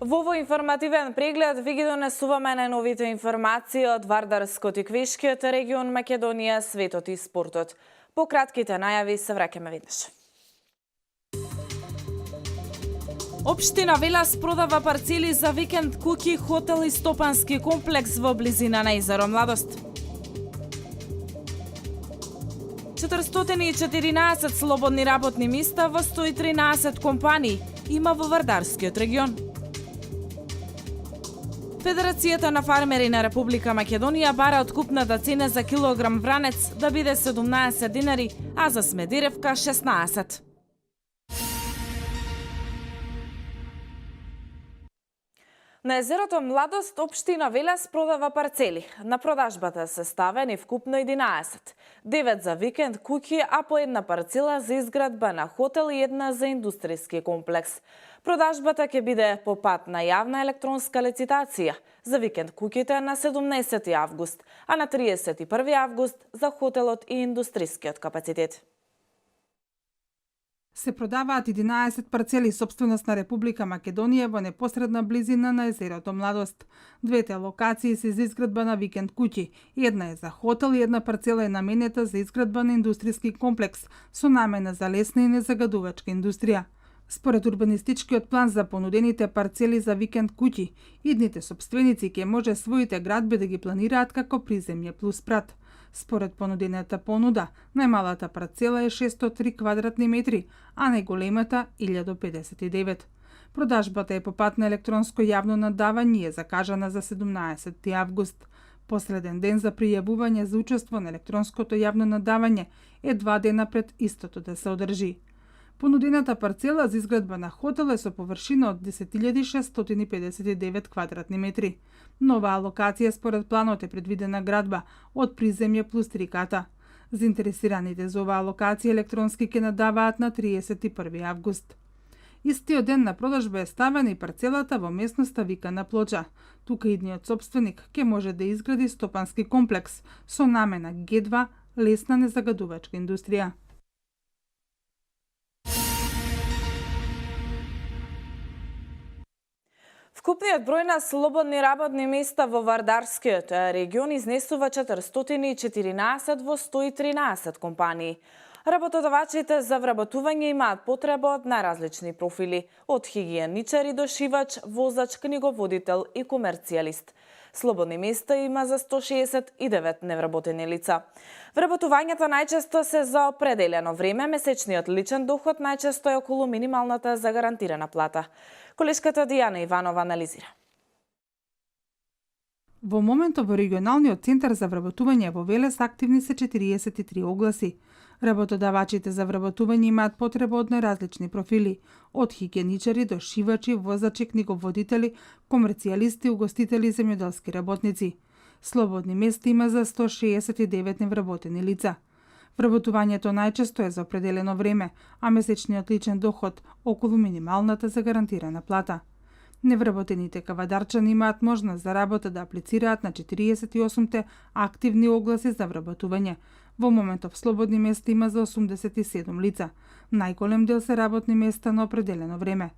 Во овој информативен преглед ви ги донесуваме најновите информации од Вардарскот и Квешкиот регион Македонија, светот и спортот. По кратките најави се враќаме веднаш. Општина Велес продава парцели за викенд куќи, хотел и стопански комплекс во близина на езеро Младост. 414 слободни работни места во 113 компании има во Вардарскиот регион. Федерацијата на фармери на Република Македонија бара откупната цена за килограм вранец да биде 17 динари, а за смедиревка 16. На езерото Младост општина Велес продава парцели. На продажбата се ставени вкупно 11. 9 за викенд куќи, а по една парцела за изградба на хотел и една за индустријски комплекс. Продажбата ќе биде по пат на јавна електронска лицитација за викенд куќите на 17 август, а на 31 август за хотелот и индустријскиот капацитет. Се продаваат 11 парцели сопственост на Република Македонија во непосредна близина на езерото Младост. Двете локации се за изградба на викенд куќи. Една е за хотел и една парцела е наменета за изградба на индустријски комплекс со намена за лесна и незагадувачка индустрија. Според урбанистичкиот план за понудените парцели за викенд куќи, идните сопственици ќе може своите градби да ги планираат како приземје плюс спрат. Според понудената понуда, најмалата парцела е 603 квадратни метри, а најголемата 1059. Продажбата е по пат на електронско јавно надавање и е закажана за 17 август. Последен ден за пријавување за учество на електронското јавно надавање е 2 дена пред истото да се одржи. Понудената парцела за изградба на хотел е со површина од 10.659 квадратни метри. Нова локација според планот е предвидена градба од приземје плюс 3 ката. Заинтересираните за оваа локација електронски ќе надаваат на 31 август. Истиот ден на продажба е ставена и парцелата во местноста Викана Плоча. Тука идниот сопственик ќе може да изгради стопански комплекс со намена Г2 лесна незагадувачка индустрија. Вкупниот број на слободни работни места во Вардарскиот регион изнесува 414 во 113 компании. Работодавачите за вработување имаат потреба од најразлични профили, од хигиеничари до шивач, возач, книговодител и комерцијалист. Слободни места има за 169 невработени лица. Вработувањето најчесто се за определено време, месечниот личен доход најчесто е околу минималната загарантирана плата. Колешката Дијана Иванова анализира. Во моментот во регионалниот центар за вработување во Велес активни се 43 огласи. Работодавачите за вработување имаат потреба од најразлични профили, од хигиеничари до шивачи, возачи, книговодители, комерцијалисти, угостители и земјоделски работници. Слободни места има за 169 невработени лица. Вработувањето најчесто е за определено време, а месечниот личен доход околу минималната загарантирана плата. Невработените кавадарчани имаат можност за работа да аплицираат на 48 активни огласи за вработување. Во моментов слободни места има за 87 лица. Најголем дел се работни места на определено време.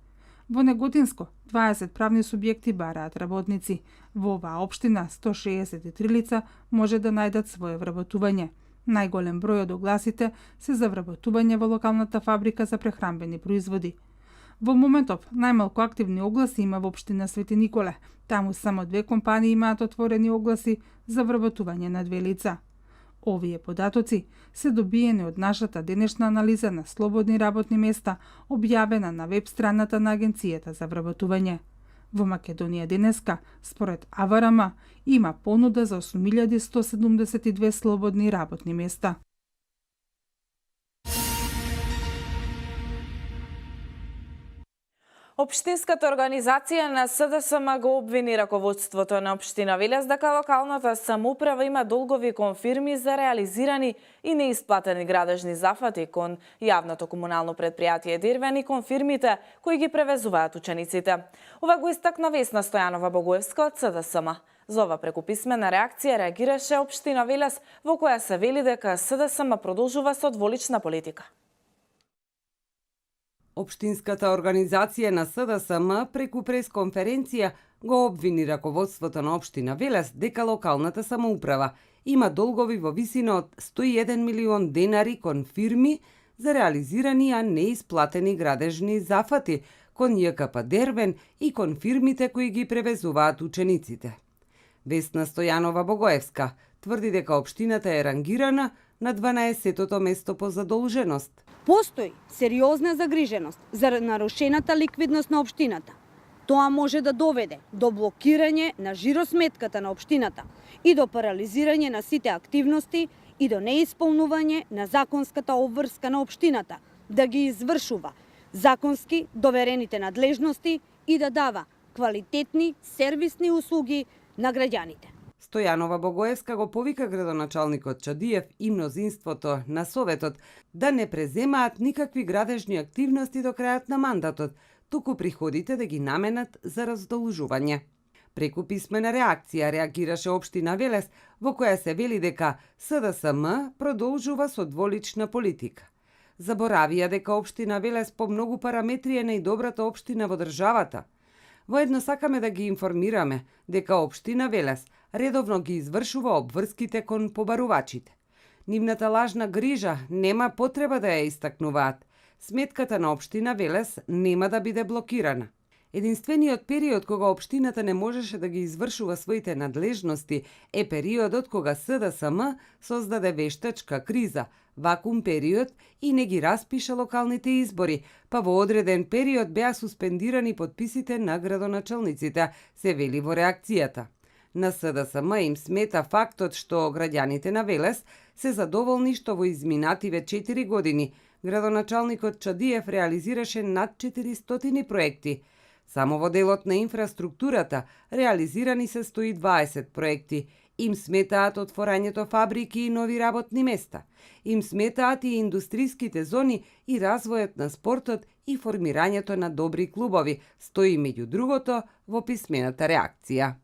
Во Неготинско 20 правни субјекти бараат работници. Во оваа општина 163 лица може да најдат свое вработување. Најголем број од огласите се за вработување во локалната фабрика за прехранбени производи. Во моментов најмалку активни огласи има во општина Свети Николе. Таму само 2 компании имаат отворени огласи за вработување на 2 лица. Овие податоци се добиени од нашата денешна анализа на слободни работни места, објавена на веб страната на Агенцијата за вработување. Во Македонија денеска, според АВРМ, има понуда за 8172 слободни работни места. Општинската организација на СДСМ го обвини раководството на општина Велес дека локалната самоуправа има долгови конфирми за реализирани и неисплатени градежни зафати кон јавното комунално предпријатие Дервен и конфирмите кои ги превезуваат учениците. Ова го истакна Весна Стојанова Богоевска од СДСМ. За ова преку писмена реакција реагираше општина Велес, во која се вели дека СДСМ продолжува со дволична политика. Општинската организација на СДСМ преку пресконференција го обвини раководството на општина Велес дека локалната самоуправа има долгови во висина од 101 милион денари кон фирми за реализирани, а неисплатени градежни зафати кон ЈКП Дервен и кон фирмите кои ги превезуваат учениците. Весна Стојанова Богоевска тврди дека општината е рангирана на 12-тото место по задолженост. Постои сериозна загриженост за нарушената ликвидност на општината. Тоа може да доведе до блокирање на жиросметката на општината и до парализирање на сите активности и до неисполнување на законската обврска на општината да ги извршува законски доверените надлежности и да дава квалитетни сервисни услуги на граѓаните. Стојанова Богоевска го повика градоначалникот Чадиев и мнозинството на Советот да не преземаат никакви градежни активности до крајот на мандатот, туку приходите да ги наменат за раздолжување. Преку писмена реакција реагираше општина Велес, во која се вели дека СДСМ продолжува со дволична политика. Заборавија дека општина Велес по многу параметри е најдобрата општина во државата. Воедно сакаме да ги информираме дека општина Велес редовно ги извршува обврските кон побарувачите. Нивната лажна грижа нема потреба да ја истакнуваат. Сметката на општина Велес нема да биде блокирана. Единствениот период кога општината не можеше да ги извршува своите надлежности е периодот кога СДСМ создаде вештачка криза, вакуум период и не ги распиша локалните избори, па во одреден период беа суспендирани подписите на градоначалниците, се вели во реакцијата. На СДСМ им смета фактот што граѓаните на Велес се задоволни што во изминативе 4 години градоначалникот Чадиев реализираше над 400 проекти. Само во делот на инфраструктурата реализирани се 120 проекти. Им сметаат отворањето фабрики и нови работни места. Им сметаат и индустриските зони и развојот на спортот и формирањето на добри клубови, стои меѓу другото во писмената реакција.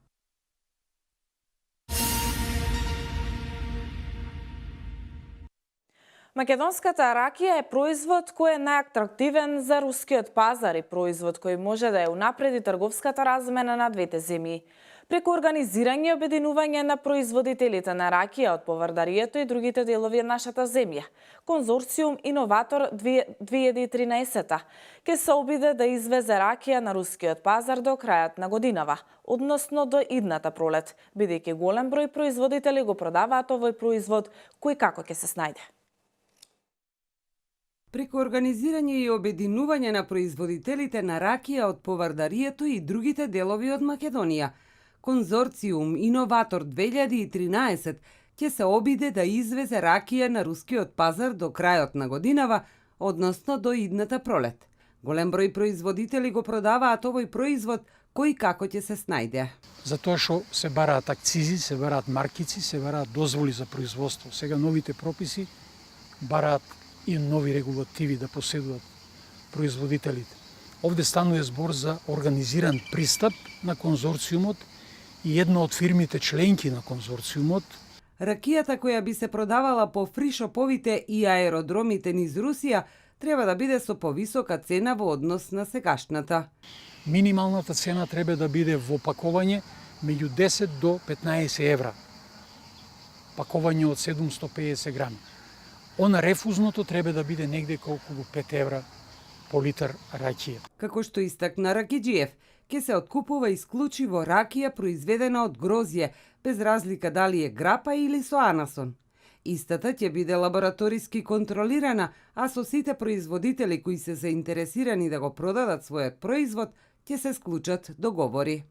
Македонската ракија е производ кој е најатрактивен за рускиот пазар и производ кој може да ја унапреди трговската размена на двете земји. Преку организирање и обединување на производителите на ракија од Повардарието и другите делови од нашата земја, Конзорциум Иноватор 2013 ќе се обиде да извезе ракија на рускиот пазар до крајот на годинава, односно до идната пролет, бидејќи голем број производители го продаваат овој производ кој како ќе се снајде. Преку организирање и обединување на производителите на ракија од Повардарието и другите делови од Македонија, Конзорциум Иноватор 2013 ќе се обиде да извезе ракија на рускиот пазар до крајот на годинава, односно до идната пролет. Голем број производители го продаваат овој производ кој како ќе се снајде. Затоа што се бараат акцизи, се бараат маркици, се бараат дозволи за производство. Сега новите прописи бараат и нови регулативи да поседуваат производителите. Овде станува збор за организиран пристап на конзорциумот и една од фирмите членки на конзорциумот. Ракијата која би се продавала по фришоповите и аеродромите низ Русија треба да биде со повисока цена во однос на сегашната. Минималната цена треба да биде во пакување меѓу 10 до 15 евра. Пакување од 750 грами. Она рефузното треба да биде негде околу 5 евра по литар ракија. Како што истакна Ракиџиев, ќе се откупува исклучиво ракија произведена од грозје, без разлика дали е грапа или со анасон. Истата ќе биде лабораториски контролирана, а со сите производители кои се заинтересирани да го продадат својот производ, ќе се склучат договори.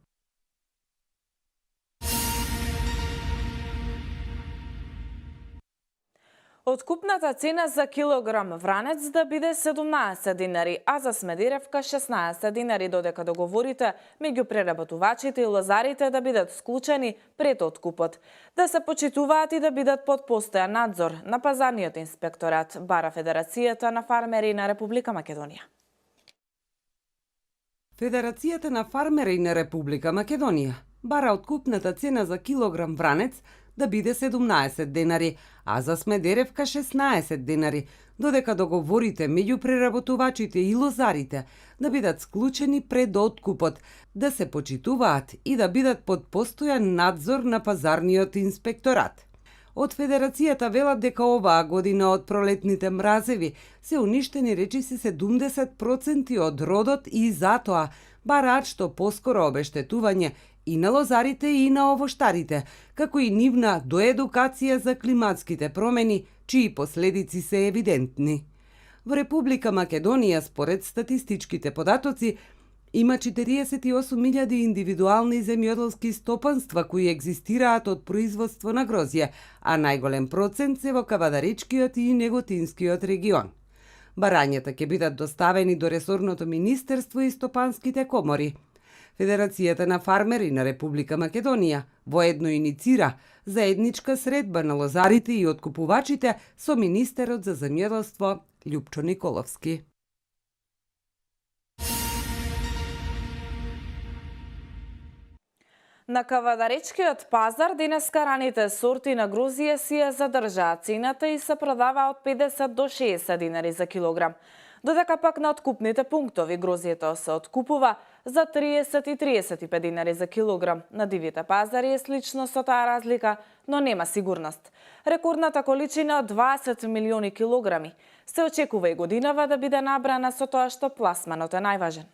Откупната цена за килограм вранец да биде 17 динари, а за смедиревка 16 динари, додека договорите меѓу преработувачите и лозарите да бидат склучени пред откупот, да се почитуваат и да бидат под постојан надзор на пазарниот инспекторат, бара Федерацијата на фармери на Република Македонија. Федерацијата на фармери на Република Македонија бара откупната цена за килограм вранец да биде 17 денари, а за Смедеревка 16 денари, додека договорите меѓу преработувачите и лозарите да бидат склучени пред откупот, да се почитуваат и да бидат под постојан надзор на пазарниот инспекторат. Од Федерацијата велат дека оваа година од пролетните мразеви се уништени речиси 70% од родот и затоа бараат што поскоро обештетување и на лозарите и на овоштарите, како и нивна доедукација за климатските промени, чии последици се евидентни. Во Република Македонија, според статистичките податоци, има 48.000 индивидуални земјоделски стопанства кои екзистираат од производство на грозје, а најголем процент се во Кавадаричкиот и Неготинскиот регион. Барањата ќе бидат доставени до ресорното министерство и стопанските комори. Федерацијата на фармери на Република Македонија воедно иницира заедничка средба на лозарите и откупувачите со министерот за земјоделство Љупчо Николовски. На Кавадаречкиот пазар денеска раните сорти на грозје си ја задржаа цената и се продава од 50 до 60 динари за килограм. Додека пак на откупните пунктови грозјето се откупува за 30 и 35 динари за килограм. На дивите пазари е слично со таа разлика, но нема сигурност. Рекордната количина од 20 милиони килограми се очекува и годинава да биде набрана со тоа што пласманот е најважен.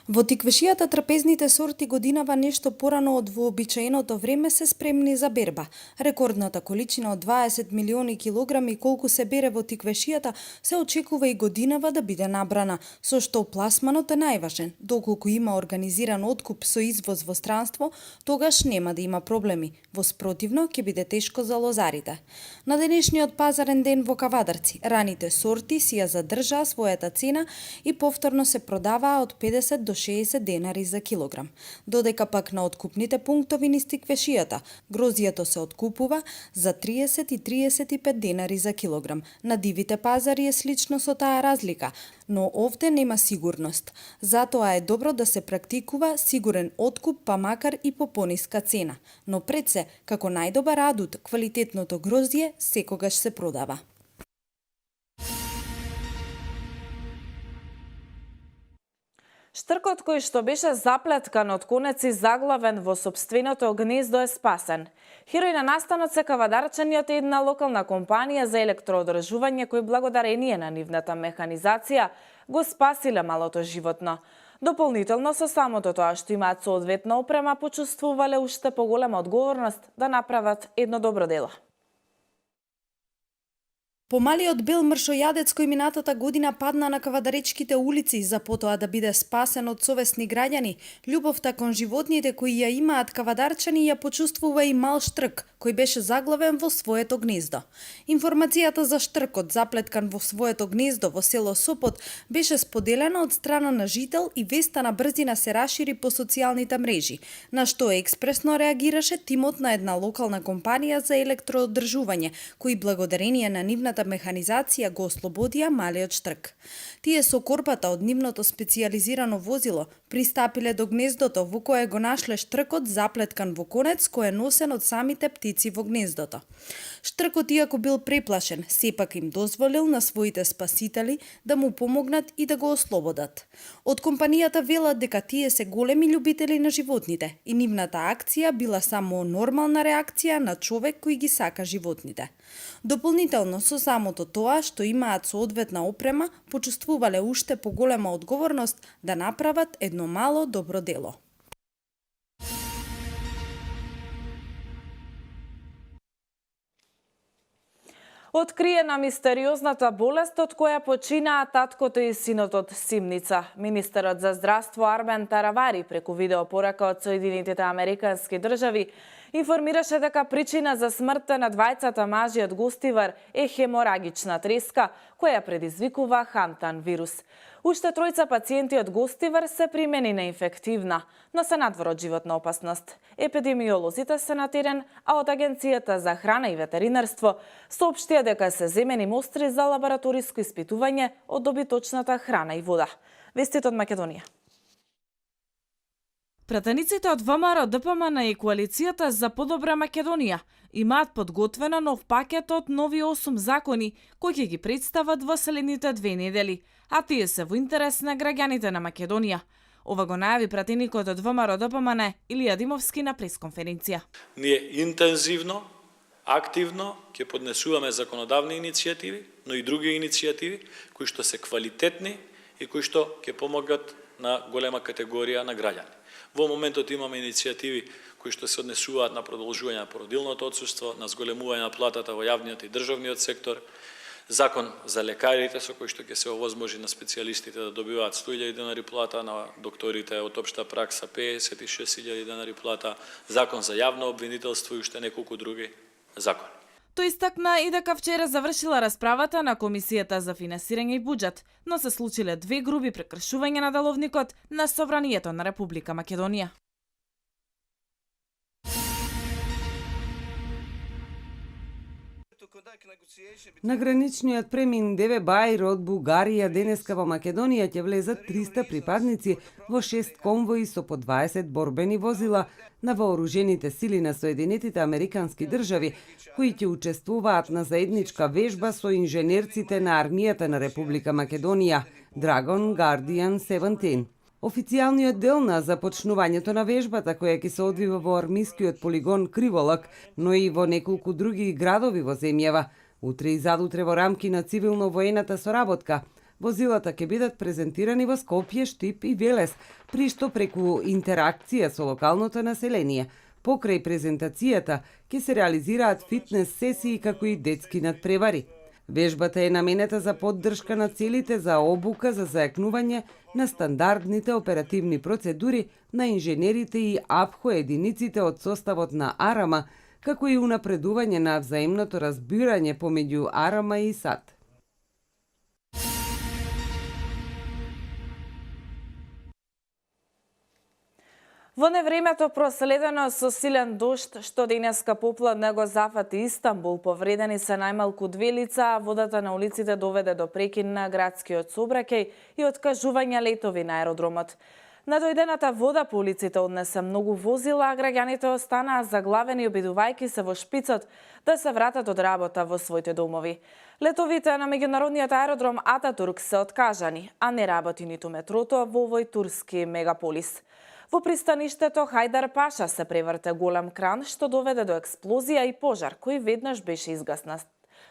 Во тиквешијата трапезните сорти годинава нешто порано од вообичаеното време се спремни за берба. Рекордната количина од 20 милиони килограми колку се бере во тиквешијата се очекува и годинава да биде набрана, со што пласманот е најважен. Доколку има организиран откуп со извоз во странство, тогаш нема да има проблеми. Во спротивно ќе биде тешко за лозарите. На денешниот пазарен ден во Кавадарци, раните сорти си ја задржаа својата цена и повторно се продаваа од 50 до 60 денари за килограм. Додека пак на откупните пунктови низ тиквешијата, грозјето се откупува за 30 и 35 денари за килограм. На дивите пазари е слично со таа разлика, но овде нема сигурност. Затоа е добро да се практикува сигурен откуп, па макар и по пониска цена. Но пред се, како најдобар адут, квалитетното грозје секогаш се продава. Штркот кој што беше заплеткан од конец и заглавен во сопственото гнездо е спасен. Херој на настанот се кавадарчаниот е една локална компанија за електроодржување кој благодарение на нивната механизација го спасиле малото животно. Дополнително со самото тоа што имаат соодветна опрема почувствувале уште поголема одговорност да направат едно добро дело. Помалиот бел мршојадец кој минатата година падна на кавадаречките улици за потоа да биде спасен од совесни граѓани, љубовта кон животните кои ја имаат кавадарчани ја почувствува и мал штрк кој беше заглавен во своето гнездо. Информацијата за штркот заплеткан во своето гнездо во село Сопот беше споделена од страна на жител и веста на брзина се рашири по социјалните мрежи, на што експресно реагираше тимот на една локална компанија за електроодржување, кои благодарение на нивната механизација го ослободија малиот штрк. Тие со корпата од нивното специјализирано возило пристапиле до гнездото во кое го нашле штркот заплеткан во конец кој е носен од самите птици во гнездото. Штркот, иако бил преплашен, сепак им дозволил на своите спасители да му помогнат и да го ослободат. Од компанијата велат дека тие се големи љубители на животните и нивната акција била само нормална реакција на човек кој ги сака животните. Дополнително со самото тоа што имаат соодветна опрема, почувствувале уште поголема одговорност да направат едно мало добро дело. Откриена мистериозната болест од која починаа таткото и синот од Симница. Министерот за здравство Армен Таравари преку видеопорака од Соединетите Американски држави информираше дека причина за смртта на двајцата мажи од Гостивар е хеморагична треска, која предизвикува хантан вирус. Уште тројца пациенти од Гостивар се примени на инфективна, но се надвор од животна опасност. Епидемиолозите се на терен, а од Агенцијата за храна и ветеринарство соопштија дека се земени мостри за лабораториско испитување од добиточната храна и вода. Вестите од Македонија. Пратениците од ВМРО, ДПМН и Коалицијата за подобра Македонија имаат подготвена нов пакет од нови 8 закони кои ќе ги представат во следните 2 недели, а тие се во интерес на граѓаните на Македонија. Ова го најави пратеникот од ВМРО ДПМН Илија Димовски на пресконференција. Ние интензивно, активно ќе поднесуваме законодавни иницијативи, но и други иницијативи кои што се квалитетни и кои што ќе помогат на голема категорија на граѓани. Во моментот имаме иницијативи кои што се однесуваат на продолжување на породилното отсуство, на зголемување на платата во јавниот и државниот сектор, закон за лекарите со кој што ќе се овозможи на специјалистите да добиваат 100.000 денари плата, на докторите од општа пракса 56.000 денари плата, закон за јавно обвинителство и уште неколку други закони. Тој истакна и дека вчера завршила расправата на Комисијата за финансирање и буџет, но се случиле 2 груби прекршувања на деловникот на Собранието на Република Македонија. На граничниот премин Деве Бајр од Бугарија денеска во Македонија ќе влезат 300 припадници во 6 конвои со по 20 борбени возила на вооружените сили на Соединетите Американски држави, кои ќе учествуваат на заедничка вежба со инженерците на армијата на Република Македонија Dragon Guardian 17. Официјалниот дел на започнувањето на вежбата, која ќе се одвива во армискиот полигон Криволак, но и во неколку други градови во земјава, утре и задутре во рамки на цивилно-воената соработка, возилата ќе бидат презентирани во Скопје, Штип и Велес, при што преку интеракција со локалното население. Покрај презентацијата ќе се реализираат фитнес сесии како и детски надпревари. Вежбата е наменета за поддршка на целите за обука за зајакнување на стандардните оперативни процедури на инженерите и АПХО единиците од составот на АРАМА, како и унапредување на взаимното разбирање помеѓу АРАМА и САД. Во невремето проследено со силен дожд, што денеска попладне го зафати Истанбул, повредени се најмалку 2 лица, а водата на улиците доведе до прекин на градскиот сообраќај и откажување летови на аеродромот. Надојдената вода по улиците однесе многу возила, а граѓаните останаа заглавени обидувајќи се во шпицот да се вратат од работа во своите домови. Летовите на меѓународниот аеродром Ататурк се откажани, а не работи ниту метрото во овој турски мегаполис. Во пристаништето Хајдар Паша се преврте голем кран што доведе до експлозија и пожар кој веднаш беше изгаснат.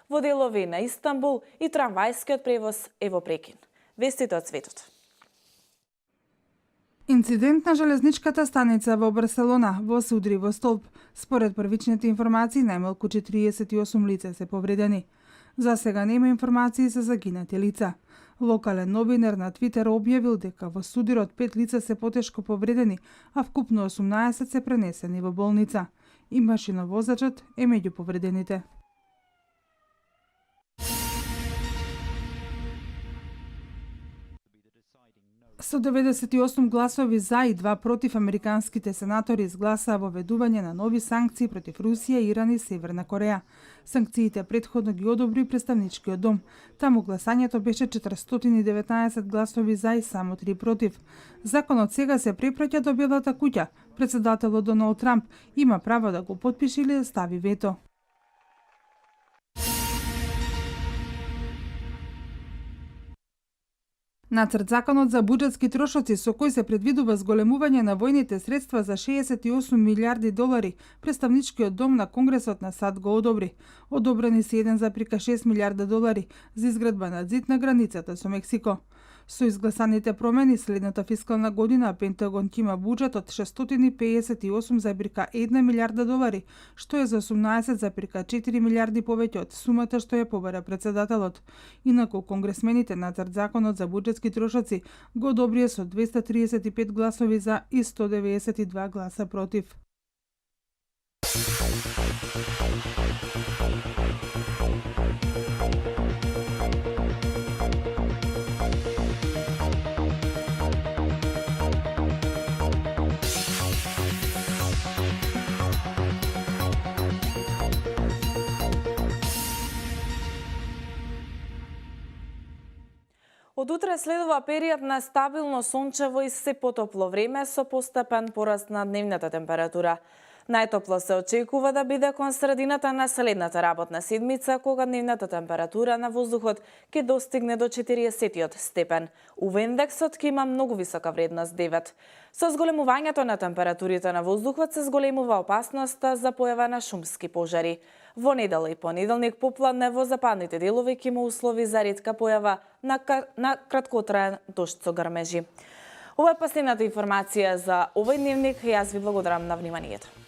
Во делови на Истанбул и трамвајскиот превоз е во прекин. Вестите од светот. Инцидент на железничката станица во Барселона во се удри во столб. Според првичните информации, најмалку 48 лица се повредени. За сега нема информации за загинати лица. Локален новинар на Твитер објавил дека во судирот 5 лица се потешко повредени, а вкупно 18 се пренесени во болница. И машиновозачот е меѓу повредените. Со 98 гласови за и 2 против, американските сенатори изгласаа воведување на нови санкции против Русија, Иран и Северна Кореја. Санкциите претходно ги одобри представничкиот дом. Таму гласањето беше 419 гласови за и само 3 против. Законот сега се препраќа до Белата куќа. Председателот Доналд Трамп има право да го потпише или да стави вето. Нацрт законот за буџетски трошоци со кој се предвидува зголемување на војните средства за 68 милиарди долари, представничкиот дом на Конгресот на САД го одобри. Одобрени се 1,6 милиарда долари за изградба на ѕид на границата со Мексико. Со изгласаните промени следната фискална година Пентагон ќе има буџет од 658,1 милиарда долари, што е за 18,4 милиарди повеќе од сумата што ја побара председателот. Инаку конгресмените нацрт законот за буџетски трошоци го одобрија со 235 гласови за и 192 гласа против. Од утре следува период на стабилно сончево и се потопло време со постепен пораст на дневната температура. Најтопло се очекува да биде кон средината на следната работна седмица, кога дневната температура на воздухот ќе достигне до 40 степен. УВ индексот ќе има многу висока вредност 9. Со зголемувањето на температурите на воздухот се зголемува опасноста за појава на шумски пожари. Во недела и понеделник попладне во западните делови ќе има услови за ретка појава на краткотраен дожд со грмежи. Ова е последната информација за овој дневник. Јас ви благодарам на вниманието.